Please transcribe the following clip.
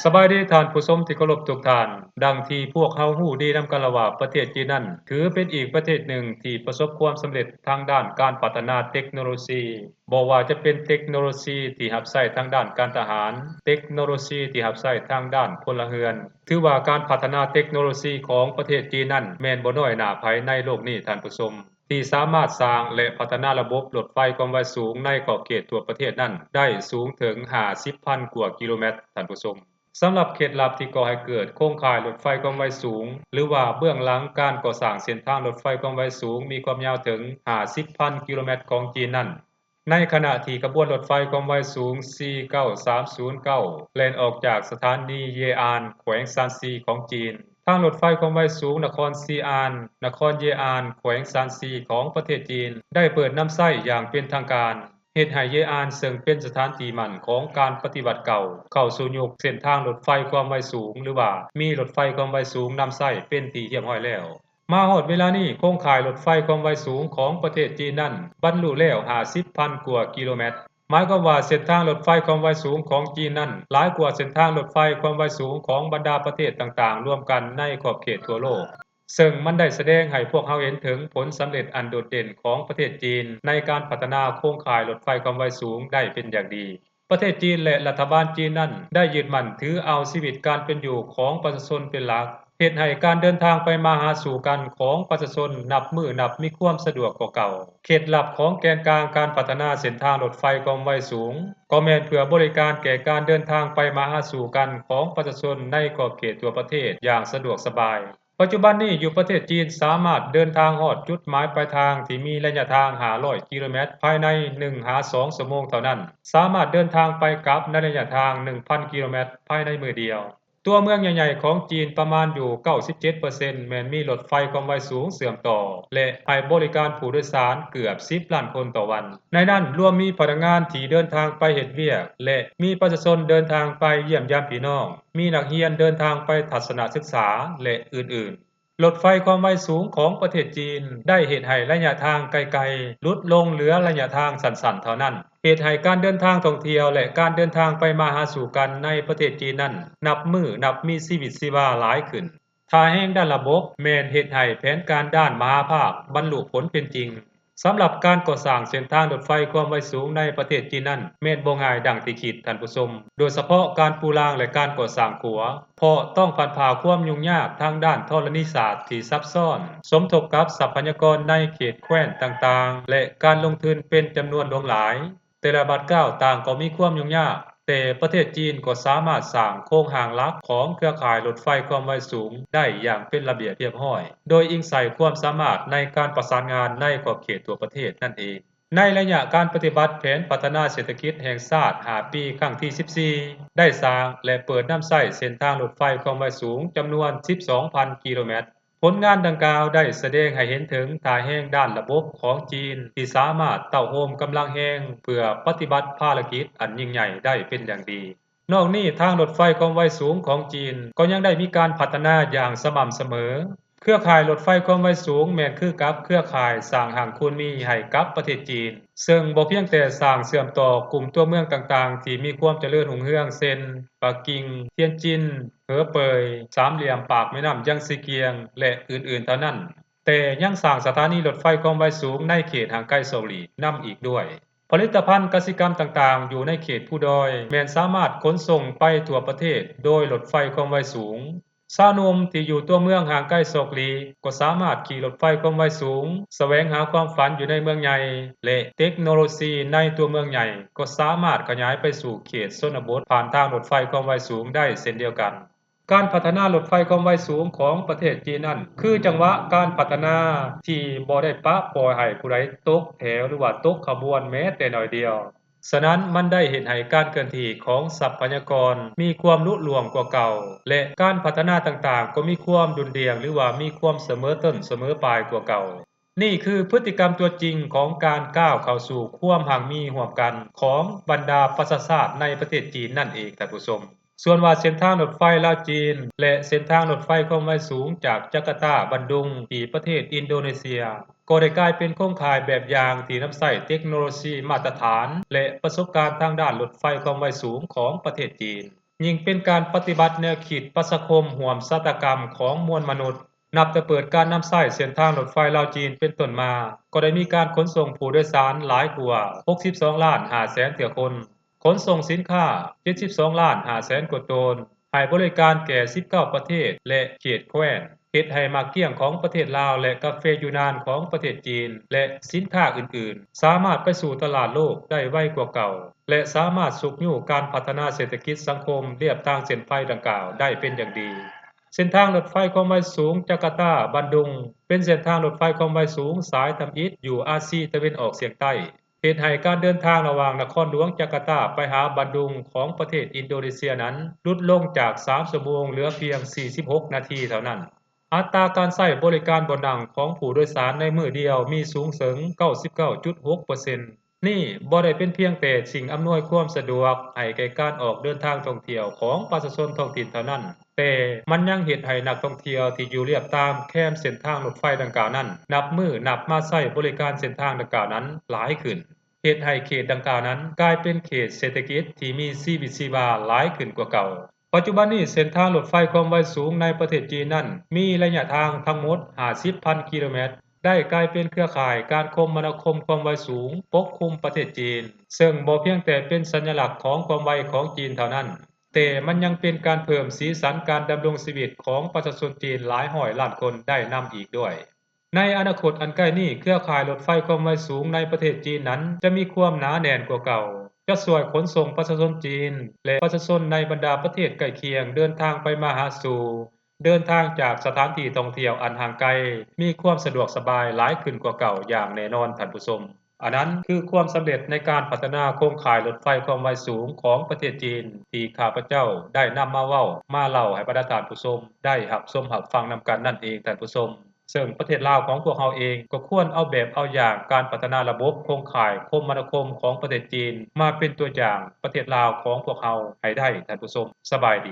ສະບາຍດີທ່ານຜູ້ຊົມທີ່ເຄົາລົບທຸກທ່ານ. ດັ່ງທີ່ພວກເຮົາຮູ້ດີນຳກັນລະວ່າ ປະເທດຈີນນັ້ນ ຖືເປັນອີກປະເທດໜຶ່ງທີ່ປະສົບຄວາມສຳເລັດທາງດ້ານການພັດທະນາເຕັກໂນໂລຊີ, ບໍ່ວ່າຈະເປັນເຕັກໂນໂລຊີທີ່ຮັບໃຊ້ທາງດ້ານການທະຫານ, ເຕັກໂນໂລຊີທີ່ຮັບໃຊ້ທາງດ້ານພົນລະເຮືອນ. ຖືວ່າການພັດທະນາເຕັກໂນໂລຊີຂອງປະເທດຈີນນັ້ນ ແມ່ນບໍ່ນ້ອຍໜ້າໃຜໃນໂລກນີ້ທ່ານຜູ້ຊົມ. ທີ່ສາມາດສ້າງ ແລະ ພັດທະນາລະບົບລົດໄຟຄວາມໄວສູງໃນຂອບເຂດທົ່ວປະເທດນັ້ນໄດ້ສູງເຖິງຫ້າສິບພັນກວ່າກິໂລແມັດ, ທ່ານຜູ້ຊົມ. ສຳລັບເຄັດລັບທີ່ກໍ່ໃຫ້ເກີດໂຄງຂ່າຍລົດໄຟຄວາມໄວສູງ ຫຼືວ່າເບື້ອງຫຼັງການກໍ່ສ້າງເສັ້ນທາງລົດໄຟຄວາມໄວສູງມີຄວາມຍາວເຖິງຫ້າສິບພັນກິໂລແມັດຂອງຈີນນັ້ນ, ໃນຂະນະທີ່ຂະບວນລົດໄຟຄວາມໄວສູງສີ່ເກົ້າສາມສູນເກົ້າແລ່ນອອກຈາກສະຖານີເຢອານ ແຂວງຊານຊີຂອງຈີນ, ທາງລົດໄຟຄວາມໄວສູງນະຄອນຊີອານ ນະຄອນເຢອານ ແຂວງຊານຊີຂອງປະເທດຈີນ ໄດ້ເປີດນຳໃຊ້ຢ່າງເປັນທາງການ, ເຮັດໃຫ້ເຢອານເຊິ່ງເປັນສະຖານທີ່ໝັ້ນຂອງການປະຕິວັດເກົ່າ ເຂົ້າສູ່ຍຸກເສັ້ນທາງລົດໄຟຄວາມໄວສູງ ຫຼືວ່າມີລົດໄຟຄວາມໄວສູງນຳໃຊ້ເປັນທີ່ຮຽບຮ້ອຍແລ້ວ. ມາຮອດເວລານີ້ ໂຄງຂ່າຍລົດໄຟຄວາມໄວສູງຂອງປະເທດຈີນນັ້ນບັນລຸແລ້ວຫ້າສິບພັນກວ່າກິໂລແມັດ, ໝາຍຄວາມວ່າເສັ້ນທາງລົດໄຟຄວາມໄວສູງຂອງຈີນນັ້ນຫຼາຍກວ່າເສັ້ນທາງລົດໄຟຄວາມໄວສູງຂອງບັນດາປະເທດຕ່າງໆລວມກັນໃນຂອບເຂດທົ່ວໂລກ, ເຊິ່ງມັນໄດ້ສະແດງໃຫ້ພວກເຮົາເຫັນເຖິງຜົນສຳເລັດອັນໂດດເດັ່ນຂອງປະເທດຈີນໃນການພັດທະນາໂຄງຂ່າຍລົດໄຟຄວາມໄວສູງໄດ້ເປັນຢ່າງດີ. ປະເທດຈີນ ແລະ ລັດຖະບານຈີນນັ້ນໄດ້ຍຶດໝັ້ນຖືເອົາຊີວິດການເປັນຢູ່ຂອງປະຊາຊົນເປັນຫຼັກ, ເຮັດໃຫ້ການເດີນທາງໄປມາຫາສູ່ກັນຂອງປະຊາຊົນນັບມື້ນັບມີຄວາມສະດວກກວ່າເກົ່າ. ເຄັດລັບຂອງແກນກາງການພັດທະນາເສັ້ນທາງລົດໄຟຄວາມໄວສູງ ກໍແມ່ນເພື່ອບໍລິການແກ່ການເດີນທາງໄປມາຫາສູ່ກັນຂອງປະຊາຊົນໃນຂອບເຂດທົ່ວປະເທດຢ່າງສະດວກສະບາຍ. ປັດຈຸບັນນີ້ຢູ່ປະເທດຈີນສາມາດເດີນທາງຮອດຈຸດໝາຍປາຍທາງທີ່ມີໄລຍະທາງຫ້າຮ້ອຍກິໂລແມັດພາຍໃນໜຶ່ງຫາສອງຊົ່ວໂມງເທົ່ານັ້ນ, ສາມາດເດີນທາງໄປກັບໃນໄລຍະທາງໜຶ່ງພັນກິໂລແມັດພາຍໃນມື້ດຽວ. ຕົວເມືອງໃຫຍ່ໆຂອງຈີນປະມານຢູ່ເກົ້າສິບເຈັດເປີເຊັນແມ່ນມີລົດໄຟຄວາມໄວສູງເຊື່ອມຕໍ່ ແລະ ໃຫ້ບໍລິການຜູ້ໂດຍສານເກືອບສິບລ້ານຄົນຕໍ່ວັນ. ໃນນັ້ນລວມມີພະນັກງານທີ່ເດີນທາງໄປເຮັດວຽກ ແລະ ມີປະຊາຊົນເດີນທາງໄປຢ້ຽມຢາມພີ່ນ້ອງ, ມີນັກຮຽນເດີນທາງໄປທັດສະນະສຶກສາ ແລະ ອື່ນໆ. ລົດໄຟຄວາມໄວສູງຂອງປະເທດຈີນໄດ້ເຮັດໃຫ້ໄລຍະທາງໄກໆຫຼຸດລົງເຫຼືອໄລຍະທາງສັ້ນໆເທົ່ານັ້ນ, ເຮັດໃຫ້ການເດີນທາງທ່ອງທ່ຽວ ແລະ ການເດີນທາງໄປມາຫາສູ່ກັນໃນປະເທດຈີນນັ້ນ ນັບມື້ນັບມີຊີວິດຊີວາຫຼາຍຂຶ້ນ. ທ່າແຮງດ້ານລະບົບແມ່ນເຮັດໃຫ້ແຜນການດ້ານມະຫາພາກບັນລຸຜົນເປັນຈິງ. ສຳລັບການກໍ່ສ້າງເສັ້ນທາງລົດໄຟຄວາມໄວສູງໃນປະເທດຈີນນັ້ນ ແມ່ນບໍ່ງ່າຍດັ່ງທີ່ຄິດທ່ານຜູ້ຊົມ, ໂດຍສະເພາະການປູລາງ ແລະ ການກໍ່ສ້າງຂົວ, ເພາະຕ້ອງພັນຜ່າຄວາມຫຍຸ້ງຍາກທາງດ້ານທໍລະນີສາດທີ່ຊັບຊ້ອນ, ສົມທົບກັບຊັບພະຍາກອນໃນເຂດແຄວ້ນຕ່າງໆ ແລະ ການລົງທຶນເປັນຈຳນວນຫຼວງຫຼາຍ. ແຕ່ລະບາດກ້າວຕ່າງກໍມີຄວາມຫຍຸ້ງຍາກ, ແຕ່ປະເທດຈີນກໍສາມາດສ້າງໂຄງຮ່າງຫຼັກຂອງເຄືອຂ່າຍລົດໄຟຄວາມໄວສູງໄດ້ຢ່າງເປັນລະບຽບຮຽບຮ້ອຍ, ໂດຍອີງໃສ່ຄວາມສາມາດໃນການປະສານງານໃນຂອບເຂດທົ່ວປະເທດນັ້ນເອງ. ໃນໄລຍະການປະຕິບັດແຜນພັດທະນາເສດຖະກິດແຫ່ງຊາດຫ້າປີຄັ້ງທີສິບສີ່ ໄດ້ສ້າງ ແລະ ເປີດນຳໃຊ້ເສັ້ນທາງລົດໄຟຄວາມໄວສູງຈຳນວນສິບສອງພັນກິໂລແມັດ. ຜົນງານດັ່ງກ່າວໄດ້ສະແດງໃຫ້ເຫັນເຖິງທ່າແຮງດ້ານລະບົບຂອງຈີນທີ່ສາມາດເຕົ້າໂຮມກຳລັງແຮງເພື່ອປະຕິບັດພາລະກິດອັນຍິ່ງໃຫຍ່ໄດ້ເປັນຢ່າງດີ. ນອກນີ້, ທາງລົດໄຟຄວາມໄວສູງຂອງຈີນກໍຍັງໄດ້ມີການພັດທະນາຢ່າງສະໝ່ຳສະເໝີ. ເຄືອຂ່າຍລົດໄຟຄວາມໄວສູງແມ່ນຄືກັບເຄືອຂ່າຍສ້າງຮັ່ງຄູນມີໃຫ້ກັບປະເທດຈີນ, ເຊິ່ງບໍ່ພຽງແຕ່ສ້າງເຊື່ອມຕໍ່ກຸ່ມຕົວເມືອງຕ່າງໆທີ່ມີຄວາມຈະເລີນຮຸ່ງເຮືອງ ເຊັ່ນ ປັກກິ່ງ, ທຽນຈິນ, ເຫີເປີຍ, ສາມຫຼ່ຽມປາກແມ່ນ້ຳຢາງຊີກຽງ ແລະ ອື່ນໆເທົ່ານັ້ນ, ແຕ່ຍັງສ້າງສະຖານີລົດໄຟຄວາມໄວສູງໃນເຂດຫ່າງໄກສອກຫຼີກນຳອີກດ້ວຍ. ຜະລິດຕະພັນກະສິກຳຕ່າງໆຢູ່ໃນເຂດພູດອຍ ແມ່ນສາມາດຂົນສົ່ງໄປທົ່ວປະເທດໂດຍລົດໄຟຄວາມໄວສູງ. ຊາວໜຸ່ມທີ່ຢູ່ຕົວເມືອງຫ່າງໄກສອກຫຼີກ ກໍສາມາດຂີ່ລົດໄຟຄວາມໄວສູງ, ສະແຫວງຫາຄວາມຝັນຢູ່ໃນເມືອງໃຫຍ່ ແລະ ເຕັກໂນໂລຊີໃນຕົວເມືອງໃຫຍ່ ກໍສາມາດຂະຫຍາຍໄປສູ່ເຂດຊົນນະບົດ ຜ່ານທາງລົດໄຟຄວາມໄວສູງໄດ້ເຊັ່ນດຽວກັນ. ການພັດທະນາລົດໄຟຄວາມໄວສູງຂອງປະເທດຈີນນັ້ນ ຄືຈັງຫວະການພັດທະນາທີ່ບໍ່ໄດ້ປະປ່ອຍໃຫ້ຜູ້ໃດຕົກແຖວ ຫຼືວ່າຕົກຂະບວນແມ້ແຕ່ໜ້ອຍດຽວ. ສະນັ້ນ, ມັນໄດ້ເຮັດໃຫ້ການເຄື່ອນທີ່ຂອງຊັບພະຍາກອນມີຄວາມລຸລ່ວງກວ່າເກົ່າ ແລະ ການພັດທະນາຕ່າງໆກໍມີຄວາມດຸ່ນດ່ຽງ ຫຼືວ່າມີຄວາມສະເໝີຕົ້ນສະເໝີປາຍກວ່າເກົ່າ. ນີ້ຄືພຶດຕິກຳຕົວຈິງຂອງການກ້າວເຂົ້າສູ່ຄວາມຮັ່ງມີຮ່ວມກັນຂອງບັນດາປະຊາຊາດໃນປະເທດຈີນນັ້ນເອງ, ທ່ານຜູ້ຊົມ. ສ່ວນວ່າເສັ້ນທາງລົດໄຟລາວ-ຈີນ ແລະ ເສັ້ນທາງລົດໄຟຄວາມໄວສູງຈາກຈາກາຕາ-ບັນດຸງທີ່ປະເທດອິນໂດເນເຊຍ ກໍໄດ້ກາຍເປັນໂຄງຂ່າຍແບບຢ່າງທີ່ນຳໃຊ້ເຕັກໂນໂລຊີມາດຕະຖານ ແລະ ປະສົບການທາງດ້ານລົດໄຟຄວາມໄວສູງຂອງປະເທດຈີນ. ຍິ່ງເປັນການປະຕິບັດແນວຄິດປະຊາຄົມຮ່ວມຊະຕາກຳຂອງມວນມະນຸດ. ນັບແຕ່ເປີດການນຳໃຊ້ເສັ້ນທາງລົດໄຟລາວ-ຈີນເປັນຕົ້ນມາ, ກໍໄດ້ມີການຂົນສົ່ງຜູ້ໂດຍສານຫຼາຍກວ່າຫົກສິບສອງລ້ານຫ້າແສນເທື່ອຄົນ, ຂົນສົ່ງສິນຄ້າເຈັດສິບສອງລ້ານຫ້າແສນກວ່າໂຕນ, ໃຫ້ບໍລິການແກ່ສິບເກົ້າປະເທດ ແລະ ເຂດແຄວ້ນ, ເຮັດໃຫ້ໝາກກ້ຽງຂອງປະເທດລາວ ແລະ ກາເຟຢູນານຂອງປະເທດຈີນ ແລະ ສິນຄ້າອື່ນໆ ສາມາດໄປສູ່ຕະຫຼາດໂລກໄດ້ໄວກວ່າເກົ່າ ແລະ ສາມາດຊຸກຍູ້ການພັດທະນາເສດຖະກິດສັງຄົມລຽບທາງເສັ້ນໄຟດັ່ງກ່າວໄດ້ເປັນຢ່າງດີ. ເສັ້ນທາງລົດໄຟຄວາມໄວສູງຈາກາຕາ-ບັນດຸງ ເປັນເສັ້ນທາງລົດໄຟຄວາມໄວສູງສາຍທຳອິດຢູ່ອາຊີຕາເວັນອອກສຽງໃຕ້, ເຮັດໃຫ້ການເດີນທາງລະຫວ່າງນະຄອນຫຼວງຈາກາຕາໄປຫາບັນດຸງຂອງປະເທດອິນໂດເນເຊຍນັ້ນ ຫຼຸດລົງຈາກສາມຊົ່ວໂມງເຫຼືອພຽງສີ່ສິບຫົກນາທີເທົ່ານັ້ນ. ອັດຕາການໃຊ້ບໍລິການບ່ອນນັ່ງຂອງຜູ້ໂດຍສານໃນມື້ດຽວມີສູງເຖິງເກົ້າສິບເກົ້າຈຸດຫົກເປີເຊັນ. ນີ້ບໍ່ໄດ້ເປັນພຽງແຕ່ສິ່ງອຳນວຍຄວາມສະດວກໃຫ້ແກ່ການອອກເດີນທາງທ່ອງທ່ຽວຂອງປະຊາຊົນທ້ອງຖິ່ນເທົ່ານັ້ນ, ແຕ່ມັນຍັງເຮັດໃຫ້ນັກທ່ອງທ່ຽວທີ່ຢູ່ລຽບຕາມແຄມເສັ້ນທາງລົດໄຟດັ່ງກ່າວນັ້ນ ນັບມື້ນັບມາໃຊ້ບໍລິການເສັ້ນທາງດັ່ງກ່າວນັ້ນຫຼາຍຂຶ້ນ, ເຮັດໃຫ້ເຂດດັ່ງກ່າວນັ້ນກາຍເປັນເຂດເສດຖະກິດທີ່ມີຊີວິດຊີວາຫຼາຍຂຶ້ນກວ່າເກົ່າ. ປັດຈຸບັນນີ້ເສັ້ນທາງລົດໄຟຄວາມໄວສູງໃນປະເທດຈີນນັ້ນ ມີໄລຍະທາງທັງໝົດຫ້າສິບພັນກິໂລແມັດ, ໄດ້ກາຍເປັນເຄືອຂ່າຍການຄົມມະນາຄົມຄວາມໄວສູງປົກຄຸມປະເທດຈີນ, ເຊິ່ງບໍ່ພຽງແຕ່ເປັນສັນຍະລັກຂອງຄວາມໄວຂອງຈີນເທົ່ານັ້ນ, ແຕ່ມັນຍັງເປັນການເພີ່ມສີສັນການດຳລົງຊີວິດຂອງປະຊາຊົນຈີນຫຼາຍຮ້ອຍລ້ານຄົນໄດ້ນຳອີກດ້ວຍ. ໃນອະນາຄົດອັນໃກ້ນີ້, ເຄືອຂ່າຍລົດໄຟຄວາມໄວສູງໃນປະເທດຈີນນັ້ນຈະມີຄວາມໜາແໜ້ນກວ່າເກົ່າ, ຈະຊ່ວຍຂົນສົ່ງປະຊາຊົນຈີນ ແລະ ປະຊາຊົນໃນບັນດາປະເທດໃກ້ຄຽງເດີນທາງໄປມາຫາສູ່, ເດີນທາງຈາກສະຖານທີ່ທ່ອງທ່ຽວອັນຫ່າງໄກ ມີຄວາມສະດວກສະບາຍຫຼາຍຂຶ້ນກວ່າເກົ່າຢ່າງແນ່ນອນ, ທ່ານຜູ້ຊົມ. ອັນນັ້ນຄືຄວາມສຳເລັດໃນການພັດທະນາໂຄງຂ່າຍລົດໄຟຄວາມໄວສູງຂອງປະເທດຈີນ ທີ່ຂ້າພະເຈົ້າໄດ້ນຳມາເວົ້າ, ມາເລົ່າໃຫ້ບັນດາທ່ານຜູ້ຊົມໄດ້ຮັບຊົມຮັບຟັງນຳກັນນັ້ນເອງ, ທ່ານຜູ້ຊົມ. ເຊິ່ງປະເທດລາວຂອງພວກເຮົາເອງກໍຄວນເອົາແບບເອົາຢ່າງການພັດທະນາລະບົບໂຄງຂ່າຍຄົມມະນາຄົມຂອງປະເທດຈີນມາເປັນຕົວຢ່າງປະເທດລາວຂອງພວກເຮົາໃຫ້ໄດ້, ທ່ານຜູ້ຊົມ. ສະບາຍດີ.